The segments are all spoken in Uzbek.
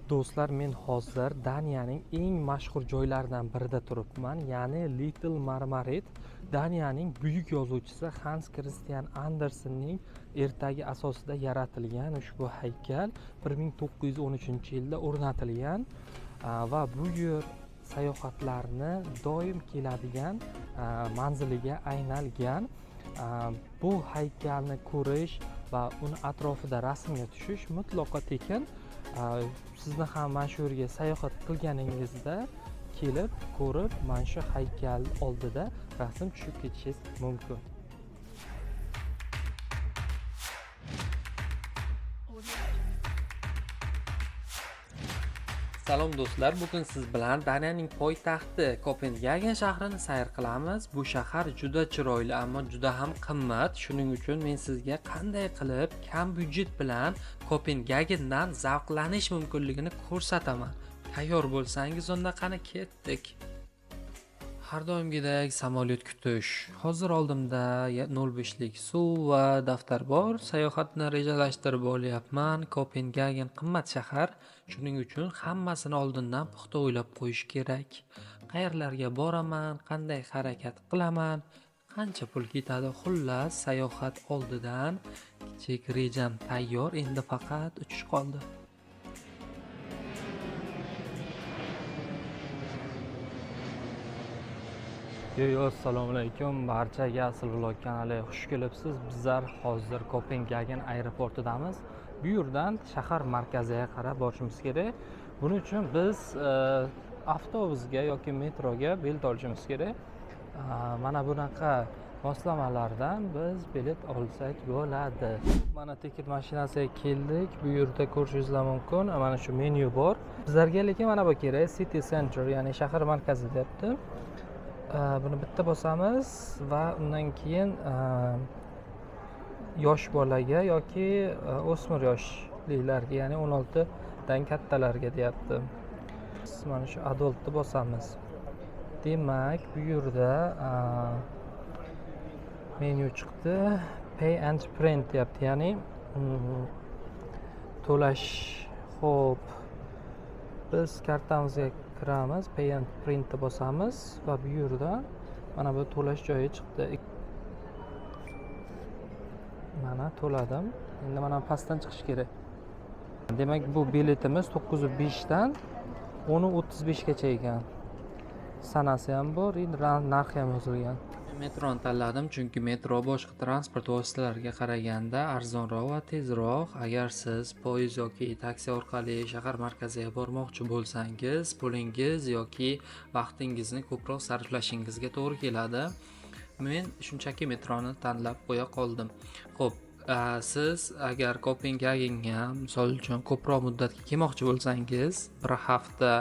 Do'stlar, men hozir Daniyaning eng mashhur joylaridan birida turibman, ya'ni Little Marmarit. Daniyaning buyuk yozuvchisi Hans Christian Andersenning ertagi asosida yaratilgan ushbu haykal 1913-yilda o'rnatilgan va bu yer sayohatlarni doim keladigan manziliga aylangan. Bu haykalni ko'rish va uni atrofida rasmga tushish mutlaqo tekin. Sizni ham mana shu yerga sayohat qilganingizda kelib ko'rib, mana shu haykal oldida rasm tushib ketishingiz mumkin. Salom do'stlar, bugun siz bilan Daniyaning poytaxti Kopengagen shahrini sayr qilamiz. Bu shahar juda chiroyli, ammo juda ham qimmat. Shuning uchun men sizga qanday qilib kam byudjet bilan Kopengagendan zavqlanish mumkinligini ko'rsataman. Tayyor bo'lsangiz, unda qani ketdik. Har doimgidek samolyot kutish. Hozir oldimda 0,5lik suv va daftar bor. Sayohatni rejalashtirib olyapman. Kopengagen qimmat shahar. Shuning uchun hammasini oldindan puxta o'ylab qo'yish kerak. Qayerlarga boraman, qanday harakat qilaman, qancha pul ketadi. Xullas, sayohat oldidan kichik rejam tayyor. Endi faqat uchish qoldi. Yo, assalomu alaykum barchaga, Asl Vlog kanaliga xush kelibsiz. Bizlar hozir Kopengagen aeroportidamiz. Bu yerdan shahar markaziga qarab borishimiz kerak. Buning uchun biz avtobusga yoki metroga bilet olishimiz kerak. Mana bunaqa moslamalardan biz bilet olsak bo'ladi. Mana ticket mashinasiga keldik. Bu yerda ko'rishingizlar mumkin. Mana shu menyu bor. Bizlarga lekin mana bu kerak, City Center, ya'ni shahar markazi deyapti. Buni bitta bosamiz va undan keyin yosh bolaga yoki o'smir yoshlilarga, ya'ni 16 dan kattalarga deyapti. Biz mana shu adultni bosamiz. Demak, bu yerda menyu chiqdi. Pay and print deyapti, ya'ni to'lash. Xo'p, biz kartamizga kiramiz, pay and printni bosamiz va bu yerda mana bu to'lash joyi chiqdi. Mana to'ladim. Endi mana pastdan chiqish kerak. Demak, bu biletimiz 9:05 dan 10:35 gacha ekan. Sanasi ham bor, endi narxi ham yozilgan. Metroni tanladim, chunki metro boshqa transport vositalariga qaraganda arzonroq va tezroq. Agar siz poyezd yoki taksi orqali shahar markaziga bormoqchi bo'lsangiz, pulingiz yoki vaqtingizni ko'proq sarflashingizga to'g'ri keladi. Men shunchaki metroni tanlab qo'ya qoldim. Xo'p, siz agar Kopengagenga, misol uchun, ko'proq muddatga kelmoqchi bo'lsangiz, bir hafta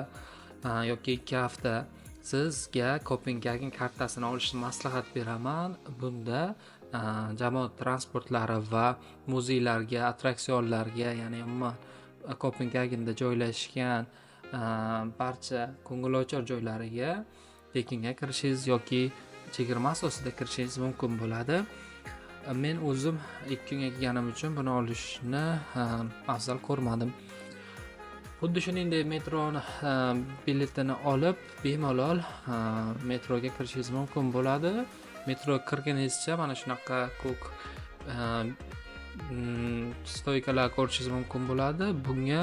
yoki 2 hafta, sizga Kopengagen kartasini olishni maslahat beraman. Bunda jamoat transportlari va muzeylarga, attraksionlarga, ya'ni umuman Kopengagenda joylashgan barcha ko'ngilochar joylariga tekinga kirishingiz yoki chegirma asosida kirishingiz mumkin bo'ladi. Men o'zim 2 kunga kelganim uchun buni olishni afzal ko'rmadim. Xuddi shuningdek, metroni biletini olib, bemalol metroga kirishingiz mumkin bo'ladi. Metro kirguningizcha mana shunaqa ko'k стойка lar ko'rishingiz mumkin bo'ladi. Bunga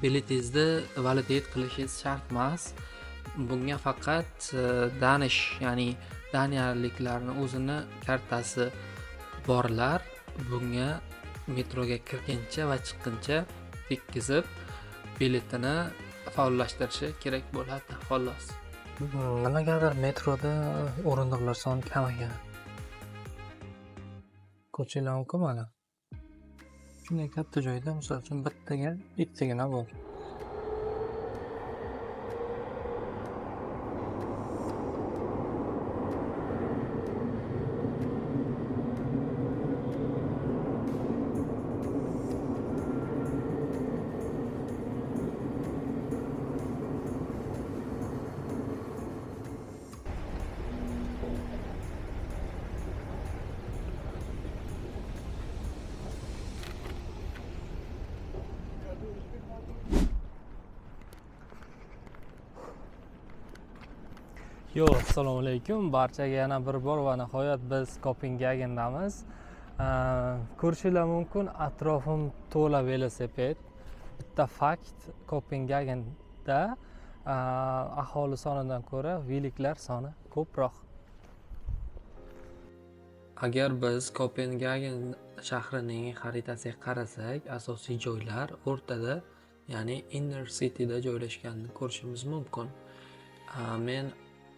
biletingizni validate qilishingiz shart emas. Bunga faqat Danish, ya'ni daniyaliklarni o'zini kartasi borlar bunga metroga kirguncha va chiqquncha tekkizib biletini faollashtirishi kerak bo'ladi, xolos. Nimagadir metroda o'rindiqlar soni kam ekan. Ko'rishinglar mumkin mana. Shunday katta joyda, misol uchun, bittaga ikkitagina bor. Yo, assalomu alaykum barchaga yana bir bor va nihoyat biz Kopengagendamiz. Ko'rishinglar mumkin, atrofim to'la velosiped. Bitta fakt, Kopengagenda aholi sonidan ko'ra veliklar soni ko'proq. Agar biz Kopengagen shahrining xaritasiga qarasak, asosiy joylar o'rtada, ya'ni Inner Cityda joylashganini ko'rishimiz mumkin. Men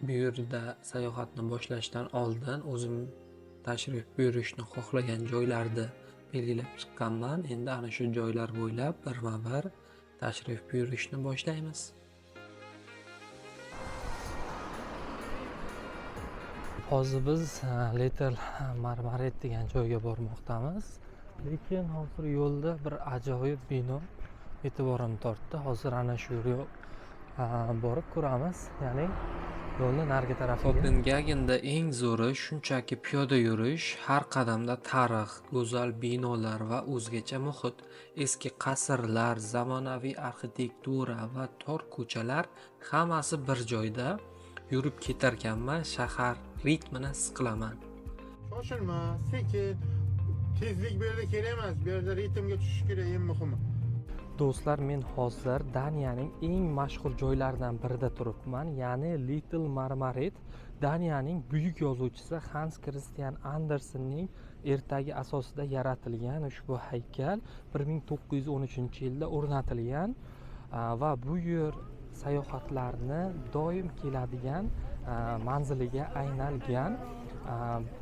bu yerda sayohatni boshlashdan oldin o'zim tashrif buyurishni xohlagan joylarni belgilab chiqqanman. Endi ana shu joylar bo'ylab birma-bir tashrif buyurishni boshlaymiz. Hozir biz Little Marmaret degan joyga bormoqdamiz. Lekin hozir yo'lda bir ajoyib bino e'tiborimni tortdi. Hozir ana shu yerga borib ko'ramiz. Ya'ni yo'lni narigi tarafiga. Kopengagenda eng zo'ri shunchaki piyoda yurish, har qadamda tarix, go'zal binolar va o'zgacha muhit, eski qasrlar, zamonaviy arxitektura va tor ko'chalar hammasi bir joyda. Yurib ketarkanman, shahar ritmini his qilaman. Shoshilma, sekin, tezlik bu yerda kerak emas, bu yerda ritmga tushish kerak eng muhimi. Do'stlar, men hozir Daniyaning eng mashhur joylaridan birida turibman, ya'ni Little Marmaret. Daniyaning buyuk yozuvchisi Hans Christian Andersenning ertagi asosida yaratilgan ushbu haykal 1913-yilda o'rnatilgan va bu yer sayohatlarni doim keladigan manziliga aylangan.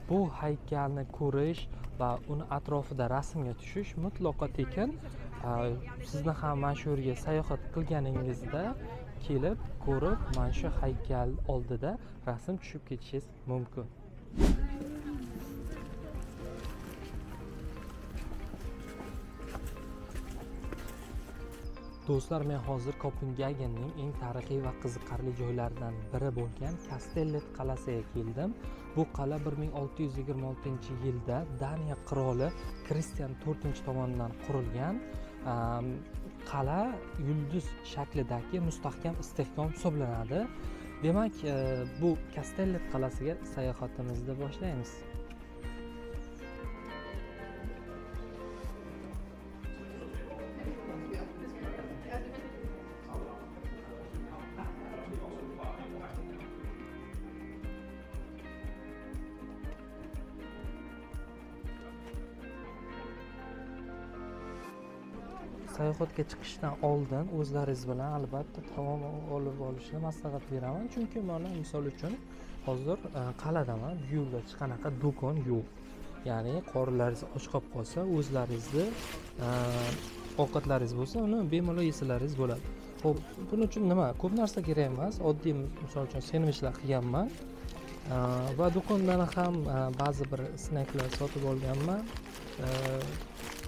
Bu haykalni ko'rish va uni atrofida rasmga tushish mutlaqo tekin. Sizni ham mana shu yerga sayohat qilganingizda kelib ko'rib, mana shu haykal oldida rasm tushib ketishingiz mumkin. Do'stlar, men hozir Kopengagenning eng tarixiy va qiziqarli joylaridan biri bo'lgan Kastellet qal'asiga keldim. Bu qal'a 1626-yilda Daniya qiroli Kristian to'rtinchi tomonidan qurilgan. Qal'a yulduz shaklidagi mustahkam istehkom hisoblanadi. Demak, bu Kastellet qal'asiga sayohatimizni boshlaymiz. Sayohatga chiqishdan oldin o'zlaringiz bilan albatta taom olib olishni maslahat beraman, chunki mana misol uchun hozir qal'adaman, bu yerda hech qanaqa do'kon yo'q. Ya'ni qorinlaringiz och qolib qolsa, o'zlaringizni ovqatlaringiz bo'lsa, uni bemalol yesalaringiz bo'ladi. Xo'p, buning uchun nima? Ko'p narsa kerak emas. Oddiy misol uchun sendvichlar qilganman. Va do'kondan ham ba'zi bir snacklar sotib olganman.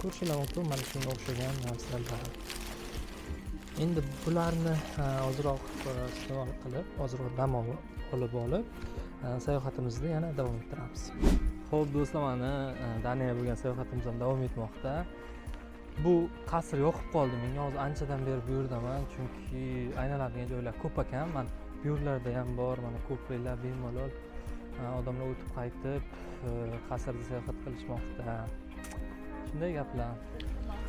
Ko'rishlar mumkin mana shunga o'xshagan narsalar. Endi bularni ozroq iste'mol qilib, ozroq dam olib olib, sayohatimizni yana davom ettiramiz. Xo'p, do'stlar, mana Daniyaga bo'lgan sayohatimiz ham davom etmoqda. Bu qasr yoqib qoldi menga. Hozir anchadan beri bu yerdaman, chunki aylanadigan joylar ko'p ekan. Mana bu yerlarda ham bor, mana ko'priklar bemalol odamlar o'tib qaytib, qasrda sayohat qilishmoqda. Shunday gaplar.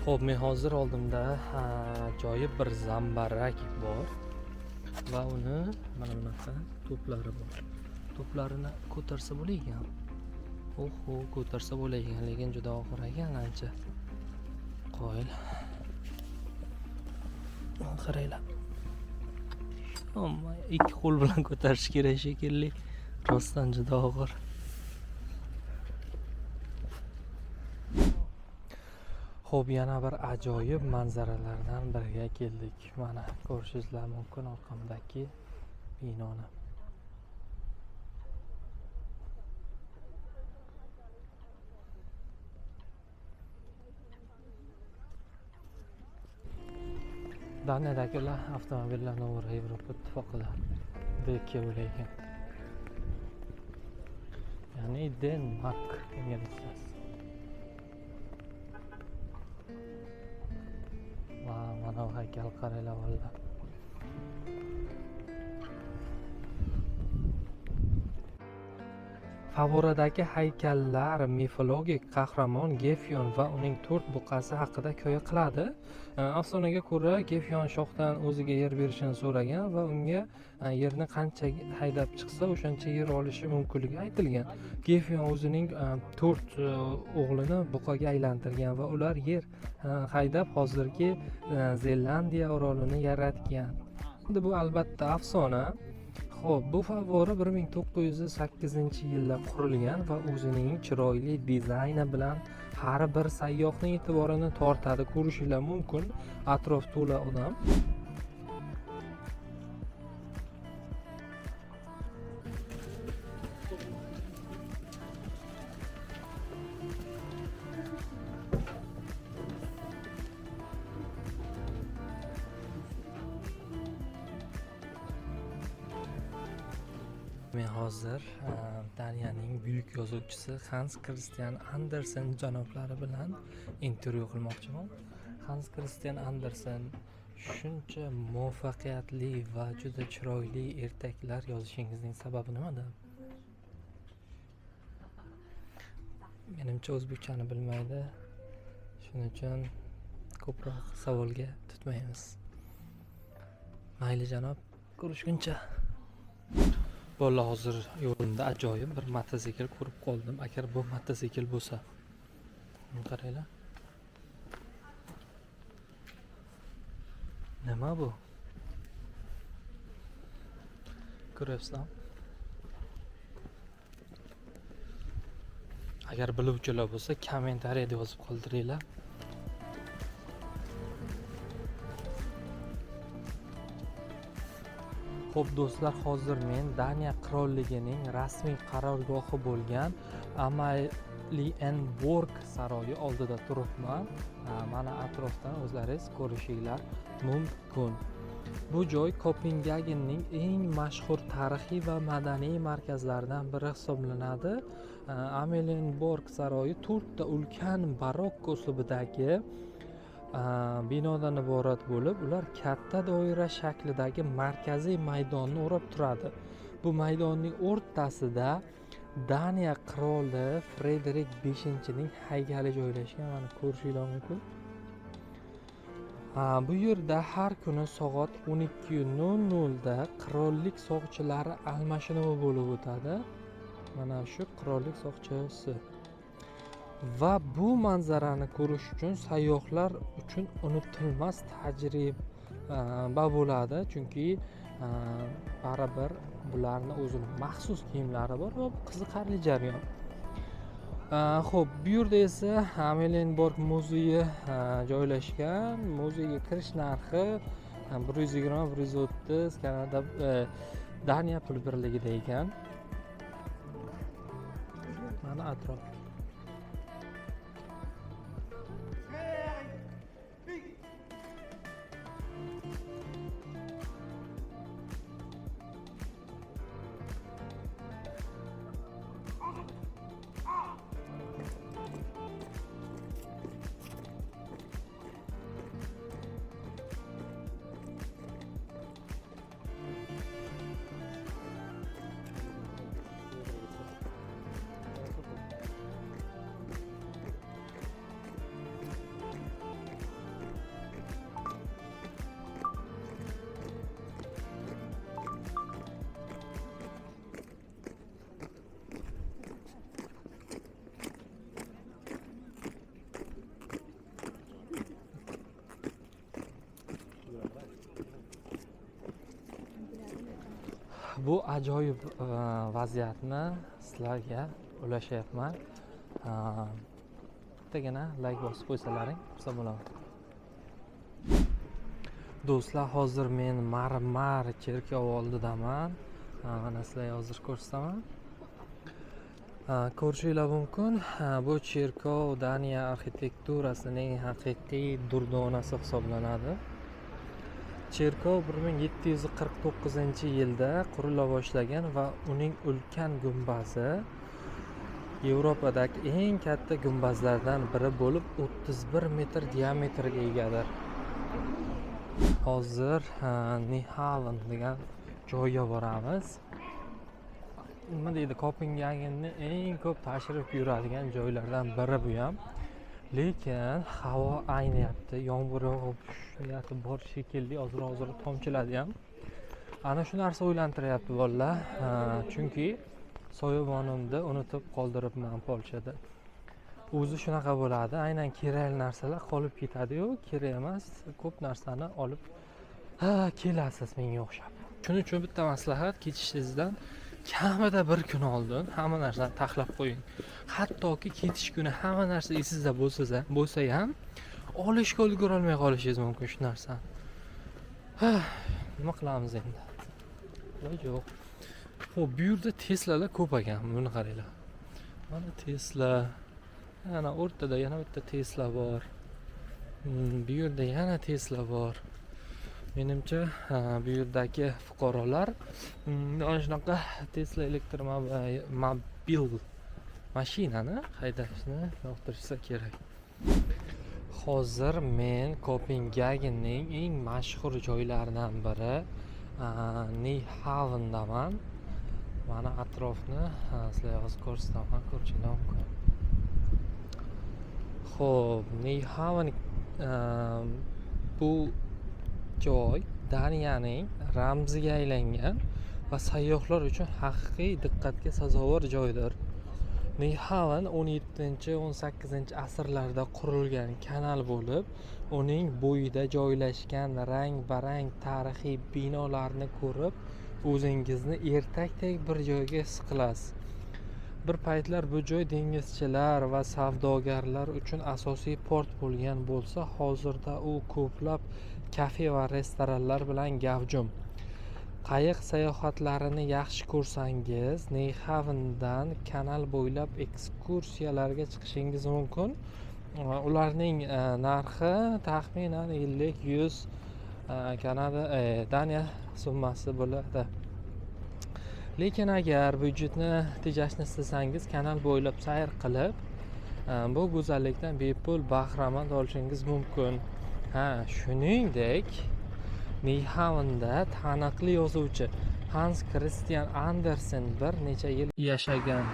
Xo'p, men hozir oldimda ajoyib bir zambarak bor va uni mana bunaqa to'plari bor. To'plarini ko'tarsa bo'lar ekan. Oho, ko'tarsa bo'lar ekan, lekin juda og'ir ekan ancha. Qoyil. Qaranglar. Ammo ikki qo'l bilan ko'tarish kerak shekilli. Rostdan juda og'ir. Xo'p, yana bir ajoyib manzaralardan biriga keldik. Mana ko'rishingizlar mumkin orqamdagi binoni. Daniyadagilar avtomobillarni o'g'ri Yevropa ittifoqida DK ekan. Ya'ni Denmark inglizchasi. Va mana bu haykal qaranglar bolalar. Favvoradagi haykallar mifologik qahramon Gefyon va uning 4 buqasi haqida hikoya qiladi. Afsonaga ko'ra, Gefyon shohdan o'ziga yer berishini so'ragan va unga yerni qancha haydab chiqsa, o'shancha yer olishi mumkinligi aytilgan. Gefyon o'zining 4 o'g'lini buqaga aylantirgan va ular yer haydab hozirgi Zelandiya orolini yaratgan. Endi bu albatta afsona. Xo'p, bu favvora 1908-yilda qurilgan va o'zining chiroyli dizayni bilan har bir sayyohning e'tiborini tortadi. Ko'rishinglar mumkin, atrof to'la odam. Men hozir Daniyaning buyuk yozuvchisi Hans Christian Andersen janoblari bilan intervyu qilmoqchiman. Hans Christian Andersen shuncha muvaffaqiyatli va juda chiroyli ertaklar yozishingizning sababi nimada? Menimcha o'zbekchani bilmaydi. Shuning uchun ko'proq savolga tutmaymiz. Mayli janob, ko'rishguncha. Bolalar, hozir yo'limda ajoyib bir mototsikl ko'rib qoldim. Agar bu mototsikl bo'lsa, qaranglar. Nima bu? Ko'ryapsizlar? Agar biluvchilar bo'lsa, kommentariyada yozib qoldiringlar. Xo'p do'stlar, hozir men Daniya qirolligining rasmiy qarorgohi bo'lgan Amalienborg saroyi oldida turibman. Mana atrofdan o'zlaringiz ko'rishinglar mumkin. Bu joy Kopengagenning eng mashhur tarixiy va madaniy markazlaridan biri hisoblanadi. Amalienborg saroyi 4 ta ulkan barokko uslubidagi binodan iborat bo'lib, ular katta doira shaklidagi markaziy maydonni o'rab turadi. Bu maydonning o'rtasida Daniya qiroli Frederik beshinchining haykali joylashgan. Mana ko'rishinglar mumkin. Bu yerda har kuni soat 12:00 da qirollik soqchilari almashinuvi bo'lib o'tadi. Mana shu qirollik soqchisi. Va bu manzarani ko'rish uchun sayyohlar uchun unutilmas tajriba bo'ladi, chunki baribir bularni o'zini maxsus kiyimlari bor va qiziqarli jarayon. Xo'p, bu yerda esa Amalienborg muzeyi joylashgan. Muzeyga kirish narxi 120, 130 Kanada, Daniya pul birligida ekan. Mana atrof. Bu ajoyib vaziyatni sizlarga ulashyapman. Bittagina like bosib qo'ysalaring xursand bo'laman. Do'stlar, hozir men marmar cherkovi oldidaman. Mana sizlarga hozir ko'rsataman. Ko'rishinglar mumkin. Bu cherkov Daniya arxitekturasining haqiqiy durdonasi hisoblanadi. Cherkov 1749-yilda qurila boshlagan va uning ulkan gumbazi Yevropadagi eng katta gumbazlardan biri bo'lib, 31 metr diametrga egadir. Hozir Nyhavn degan joyga boramiz. Nima deydi, Kopengagenni eng ko'p tashrif buyuradigan joylardan biri bu ham. Lekin havo ayniyapti, yomg'ir yog'ib niyati bor shekilli, ozroq tomchiladi ham. Ana shu narsa o'ylantiryapti bolalar, chunki soyabonimni unutib qoldiribman Polshada. O'zi shunaqa bo'ladi, aynan kerakli narsalar qolib ketadi-yu, kerak emas ko'p narsani olib kelasiz menga o'xshab. Shuning uchun bitta maslahat, ketishingizdan kamida bir kun oldin hamma narsani taxlab qo'ying. Hattoki ketish kuni hamma narsa esingizda bo'lsa ham olishga ulgurolmay qolishingiz mumkin shu narsani. Nima qilamiz endi? Iloji yo'q. Xo'p, bu yerda Teslalar ko'p ekan, buni qaranglar. Mana Tesla. Ana o'rtada yana bitta Tesla bor. Bu yerda yana Tesla bor. Menimcha, bu yerdagi fuqarolar ana shunaqa Tesla elektromobil mashinani haydashni yoqtirishsa kerak. Hozir men Kopengagenning eng mashhur joylaridan biri Nyhavndaman. Mana atrofni sizlarga hozir ko'rsataman, ko'rishinglar mumkin. Xo'p, Nyhavn bu joy Daniyaning ramziga aylangan va sayyohlar uchun haqiqiy diqqatga sazovor joydir. Nyhavn 17-18 asrlarda qurilgan kanal bo'lib, uning bo'yida joylashgan rang-barang tarixiy binolarni ko'rib, o'zingizni ertakdek bir joyga his qilasiz. Bir paytlar bu joy dengizchilar va savdogarlar uchun asosiy port bo'lgan bo'lsa, hozirda u ko'plab kafe va restoranlar bilan gavjum. Qayiq sayohatlarini yaxshi ko'rsangiz, Nyhavndan kanal bo'ylab ekskursiyalarga chiqishingiz mumkin. Ularning narxi taxminan yillik 100 Kanada Daniya summasi bo'ladi. Lekin agar byudjetni tejashni istasangiz, kanal bo'ylab sayr qilib, bu go'zallikdan bepul bahramand olishingiz mumkin. Ha, shuningdek, Nyhavnda taniqli yozuvchi Hans Christian Andersen bir necha yil yashagan.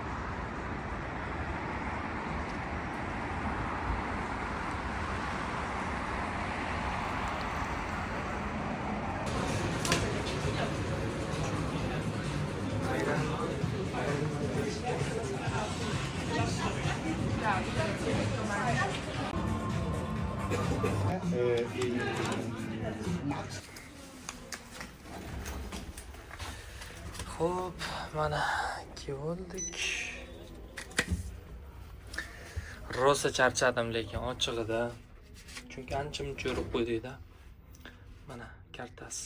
Xo'p, mana keldik. Rosa charchadim lekin ochig'ida. Chunki ancha-muncha yurib qo'ydik-da. Mana kartasi.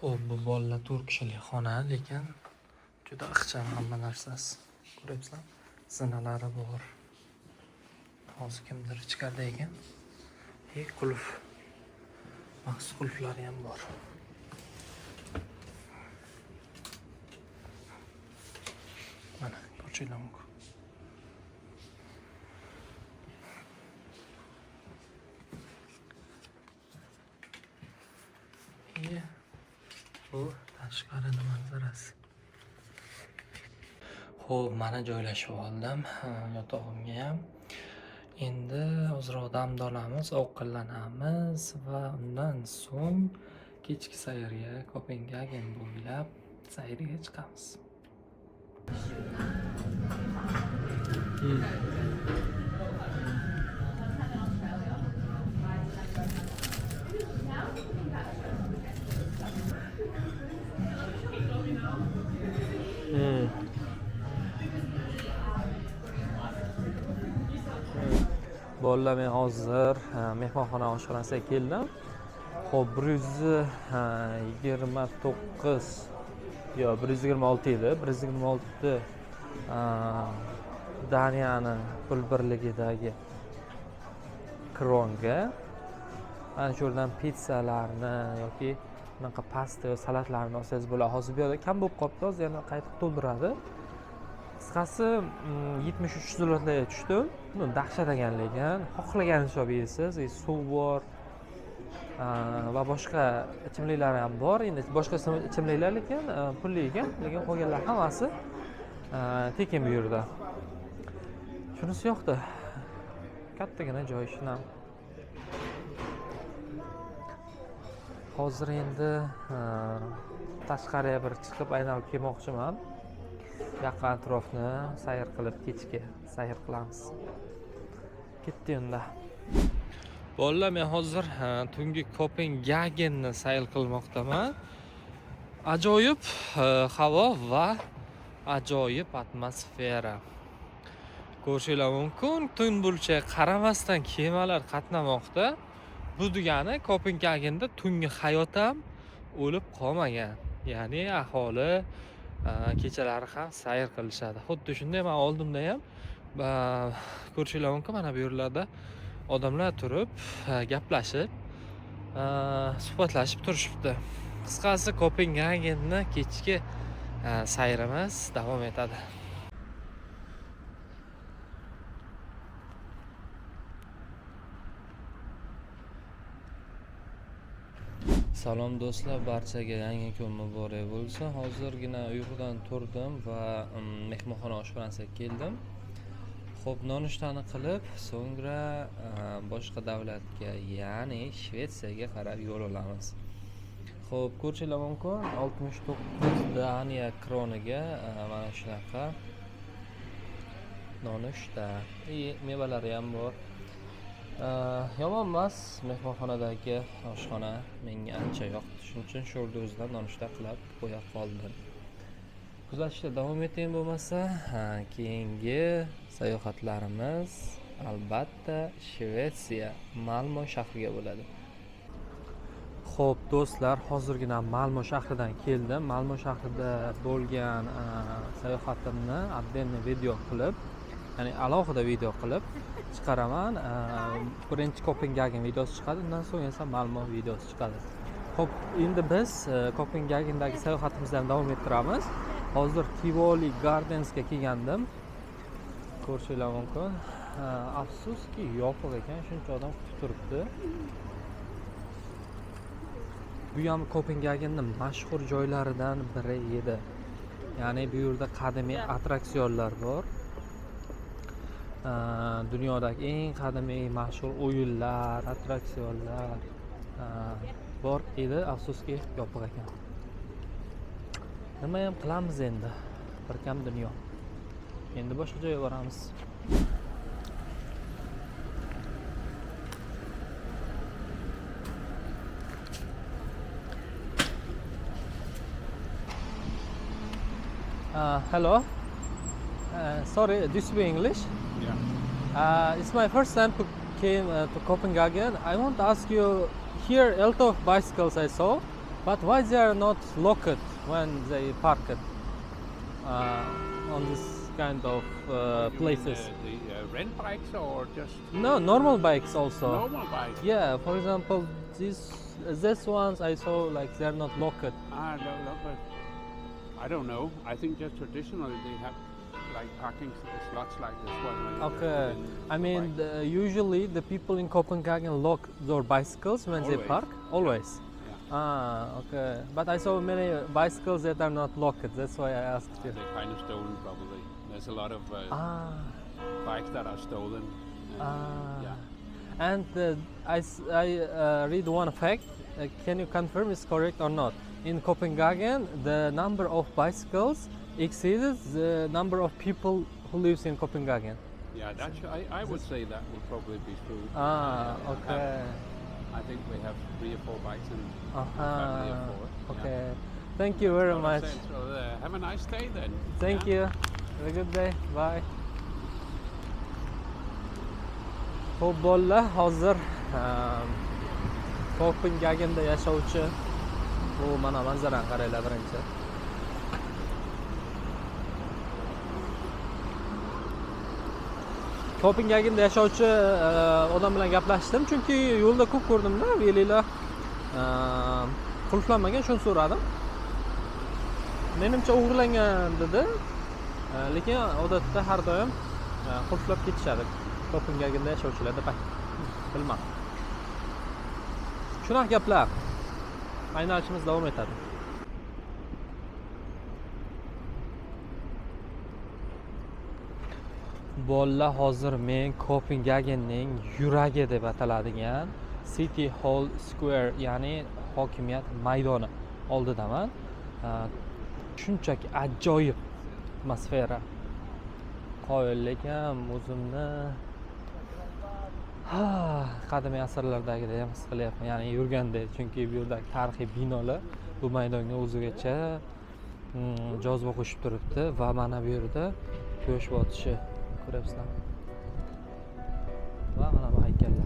Xo'p, bu bolalar 4 kishilik xona, lekin juda ixcham hamma narsasi. Ko'ryapsizlar, zinalari bor. Hozir kimdir ichkarida ekan. Qulf. Maxsus qulflari ham bor. Mana, ko'rishinglar mumkin. Bu tashqarini manzarasi. Xo'p, mana joylashib oldim yotog'imga ham. Endi ozroq dam olamiz, ovqatlanamiz va undan so'ng kechki sayrga Kopengagen bo'ylab sayrga chiqamiz. Bolalar, men hozir mehmonxona oshxonasiga keldim. Xo'p, 129 yo 126 edi. 126 Daniyani pul birligidagi kronga. Ana shu yerdan pizzalarni yoki bunaqa pasta yo salatlarni olsangiz bo'ladi. Hozir bu yerda kam bo'lib qolibdi, hozir yana qaytib to'ldiradi. Qisqasi, 73 zlotlarga tushdim. Dahshat ekan, lekin xohlaganingizni olib yeysiz. Suv bor va boshqa ichimliklar ham bor. Endi boshqa ichimliklar lekin pulli ekan, lekin qolganlar hammasi tekin bu yerda. Shunisi yoqdi. Kattagina joy shunam. Hozir endi tashqariga bir chiqib aylanib kelmoqchiman. Yaqin atrofni sayr qilib, kechki sayr qilamiz. Ketdi unda. Bolalar, men hozir tungi Kopengagenni sayr qilmoqdaman. Ajoyib havo va ajoyib atmosfera. Ko'rishinglar mumkin, tun bo'lishga qaramasdan kemalar qatnamoqda. Bu degani Kopengagenda tungi hayot ham o'lib qolmagan. Ya'ni aholi kechalari ham sayr qilishadi. Xuddi shunday men oldimda ham ko'rishinglar mumkin, mana bu yerlarda odamlar turib, gaplashib, suhbatlashib turishibdi. Qisqasi, Kopengagenni kechki sayrimiz davom etadi. Salom do'stlar, barchaga yangi kun muborak bo'lsin. Hozirgina uyqudan turdim va mehmonxona oshxonasiga keldim. Xo'p, nonushtani qilib, so'ngra boshqa davlatga, ya'ni Shvetsiyaga qarab yo'l olamiz. Xo'p, ko'rishinglar mumkin, 69 Daniya kroniga mana shunaqa nonushta, mevalari ham bor. Yomon emas, mehmonxonadagi oshxona menga ancha yoqdi. Shuning uchun shu yerda o'zidan nonushta qilib qo'ya qoldim. Kuzatishda davom eting bo'lmasa, keyingi sayohatlarimiz albatta Shvetsiya, Malmo shahriga bo'ladi. Xo'p, do'stlar, hozirgina Malmo shahridan keldim. Malmo shahrida bo'lgan sayohatimni отдельно video qilib, ya'ni alohida video qilib chiqaraman. Birinchi Kopengagen videosi chiqadi, undan so'ng esa Malmo videosi chiqadi. Xo'p, endi biz Kopengagendagi sayohatimizni ham davom ettiramiz. Hozir Tivoli Gardensga kelgandim. Ko'rishinglar mumkin. Afsuski yopiq ekan, shuncha odam kutib turibdi. Bu ham Kopengagenning mashhur joylaridan biri edi. Ya'ni bu yerda qadimiy attraksionlar bor. Dunyodagi eng qadimiy mashhur o'yinlar, attraksionlar bor edi. Afsuski yopiq ekan. Nima ham qilamiz endi? Bir kam dunyo. Endi boshqa joyga boramiz. Hello. Sorry, do you speak English? Yeah. It's my first time to came to Copenhagen. I want to ask you, here a lot of bicycles I saw, but why they are not locked when they park it on this kind of places? The rent bikes or just No, normal bikes also. Normal bikes. Yeah, for example, these ones I saw like they are not locked. Ah, no, no, but I don't know. I think just traditionally they have like parking slots like this one. Okay. I mean, usually the people in Copenhagen lock their bicycles when they Always. park. Always. Yeah. Ah, okay. But I saw many bicycles that are not locked. That's why I asked you. They're kind of stolen, probably. There's a lot of bikes that are stolen. Yeah. And I read one fact. Can you confirm it's correct or not? In Copenhagen, the number of bicycles exceeds the number of people who lives in Copenhagen. Yeah, that's, I would say that would probably be true. Ah, okay. I think we have 3 or 4 bikes in a family of 4. Okay. Yeah. Thank you very much. So, have a nice day then. Thank you. Have a good day. Bye. Xo'p, bolalar, hozir Kopengagenda yashovchi bu mana manzarani qaranglar birinchi. Kopengagenda yashovchi odam bilan gaplashdim, chunki yo'lda ko'p ko'rdimda велик lar qulflanmagan, shuni so'radim. Menimcha o'g'irlangan dedi. Lekin odatda har doim qulflab ketishadi. Kopengagenda yashovchilar deb aytdi. Bilmadim. Shunaqa gaplar. Aylanishimiz davom etadi. Bolalar, hozir men Kopengagenning yuragi deb ataladigan City Hall Square, ya'ni hokimiyat maydoni oldidaman. Shunchaki ajoyib atmosfera. Qoyil, lekin o'zimni qadimiy asrlardagidek ham his qilyapman, ya'ni yurganda, chunki bu yerdagi tarixiy binolar bu maydonga o'zigacha joziba qo'shib turibdi va mana bu yerda quyosh botishi ko'ryapsizlar. Va mana bu haykallar.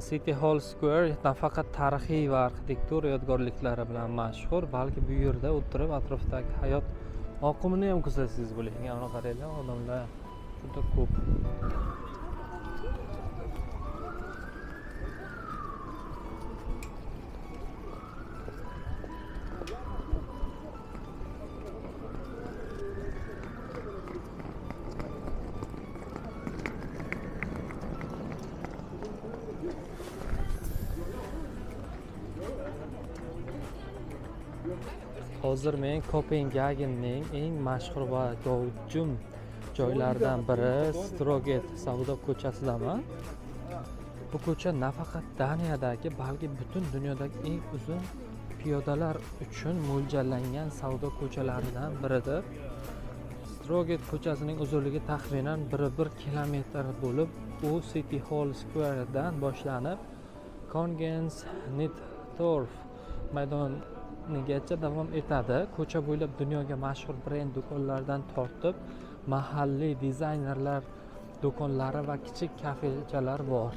City Hall Square nafaqat tarixiy va arxitektura yodgorliklari bilan mashhur, balki bu yerda o'tirib atrofdagi hayot oqimini ham kuzatsangiz bo'ladi. Mana qaranglar, odamlar juda ko'p. Hozir men Kopengagenning eng mashhur va gavjum joylaridan biri Stroget savdo ko'chasidaman. Bu ko'cha nafaqat Daniyadagi, balki butun dunyodagi eng uzun piyodalar uchun mo'ljallangan savdo ko'chalaridan biridir. Stroget ko'chasining uzunligi taxminan 1,1 kilometr bo'lib, u City Hall Square'dan boshlanib, Kongens Nytorv maydonigacha davom etadi. Ko'cha bo'ylab dunyoga mashhur brend do'konlaridan tortib, mahalliy dizaynerlar do'konlari va kichik kafechalar bor.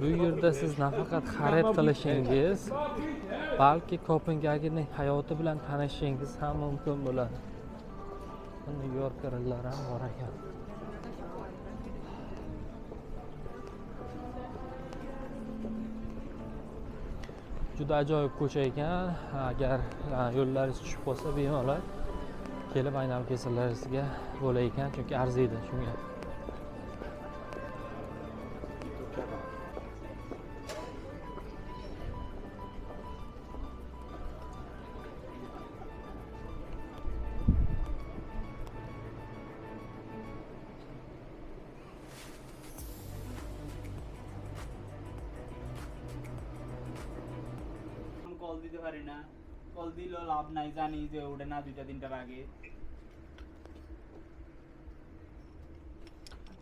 Bu yerda siz nafaqat xarid qilishingiz, balki Kopengagenning hayoti bilan tanishishingiz ham mumkin bo'ladi. New Yorkerlar ham bor ekan. Juda ajoyib ko'cha ekan. Agar yo'llaringiz tushib qolsa, bemalol kelib aylanib kelsalaringizga bo'lar ekan, chunki arziydi shunga. Call দিতে পারি না, কল দিলেও লাভ নাই, জানি যে ওটা না দুইটা তিনটার আগে।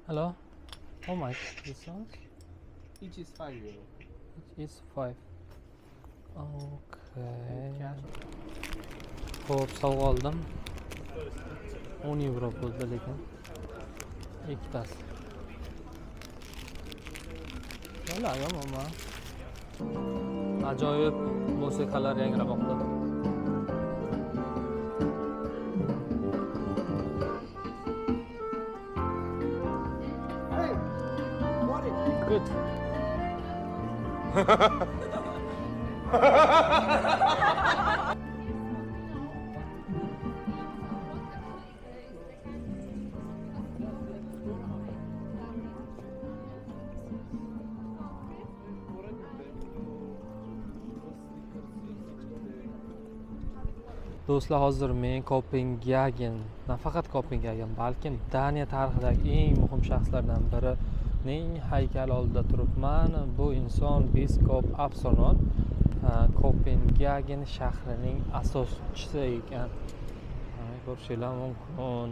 Hello, how much this one? Each is 5 euro. It is 5. Okay. Xo'p, sovg'a oldim. 10 yevro bo'ldi lekin. Ikkitasi. Yo'q, yomon. Ajoyib musiqalar yangramoqda. Good. Do'stlar, hozir men Kopengagen, nafaqat Kopengagen, balkim Daniya tarixidagi eng muhim shaxslardan birining haykali oldida turibman. Bu inson Biskop Absalon, Kopengagen shahrining asoschisi ekan. Ko'rishinglar mumkin.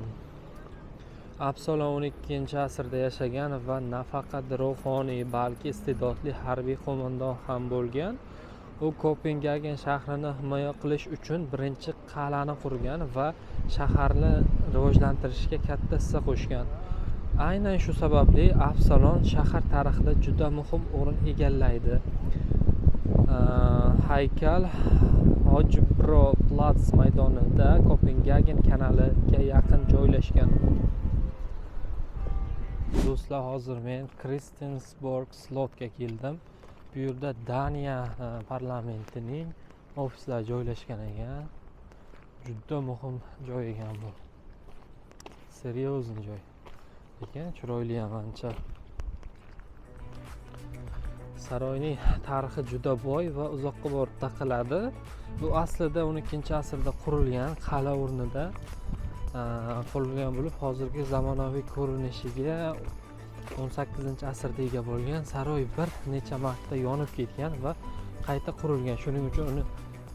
Absalon 12-asrda yashagan va nafaqat ruhoniy, balki iste'dodli harbiy qo'mondon ham bo'lgan. U Kopengagen shahrini himoya qilish uchun birinchi qal'ani qurgan va shaharni rivojlantirishga katta hissa qo'shgan. Aynan shu sababli Absalon shahar tarixida juda muhim o'rin egallaydi. Haykal Hojbro Plats maydonida Kopengagen kanaliga yaqin joylashgan. Do'stlar, hozir men Christiansborg Slotga keldim. Bu yerda Daniya parlamentining ofislari joylashgan ekan. Juda muhim joy ekan bu. Серьезный joy. Lekin chiroyli ham ancha. Saroyning tarixi juda boy va uzoqqa borib taqaladi. Bu aslida 12-asrda qurilgan qal'a o'rnida qurilgan bo'lib, hozirgi zamonaviy ko'rinishiga 18-asrda ega bo'lgan. Saroy bir necha marta yonib ketgan va qayta qurilgan. Shuning uchun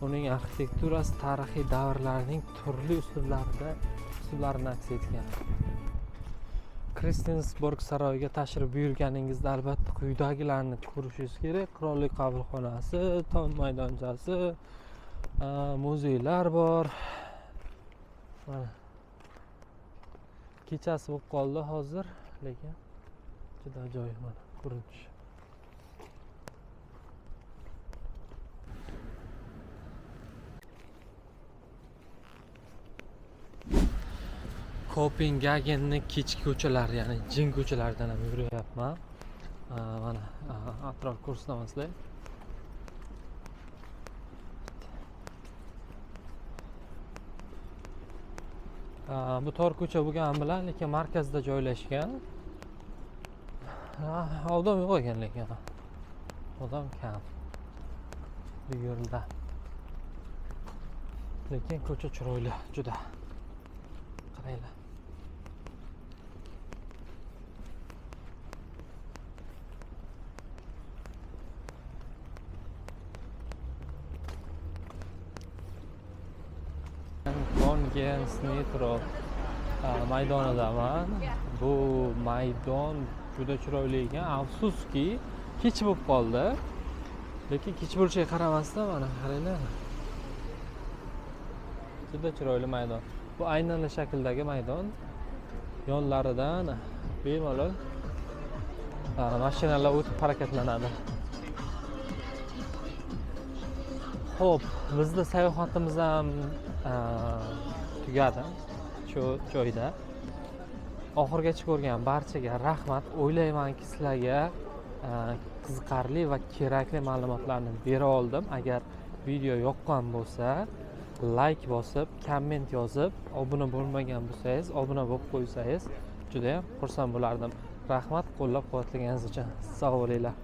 uning arxitekturasi tarixiy davrlarning turli uslublarini aks etgan. Christiansborg saroyiga tashrif buyurganingizda albatta quyidagilarni ko'rishingiz kerak. Qirollik qabulxonasi, tom maydonchasi, muzeylar bor. Mana kechasi bo'lib qoldi hozir, lekin juda ajoyib mana ko'rinish. Kopengagenni kechki ko'chalari, ya'ni jin ko'chalaridan ham yuryapman. Mana atrof ko'rsataman sizlarga. Bu tor ko'cha bo'lgani bilan, lekin markazda joylashgan. Odam yo'q ekan, lekin odam kam bu yerda. Lekin ko'cha chiroyli juda. Qaranglar. Kongens Nitro maydonidaman. Bu maydon juda chiroyli ekan. Afsuski, kech bo'lib qoldi. Lekin kech bo'lishiga qaramasdan mana qaranglar. Juda chiroyli maydon. Bu aynan shakldagi maydon. Yonlaridan bemalol mashinalar o'tib harakatlanadi. Xo'p, bizda sayohatimiz ham tugadi shu joyda. Oxirigacha ko'rgan barchaga rahmat. O'ylaymanki, sizlarga qiziqarli va kerakli ma'lumotlarni bera oldim. Agar video yoqqan bo'lsa, like bosib, komment yozib, obuna bo'lmagan bo'lsangiz, obuna bo'lib qo'ysangiz juda ham xursand bo'lardim. Rahmat qo'llab-quvvatlaganingiz uchun. Sog' bo'linglar.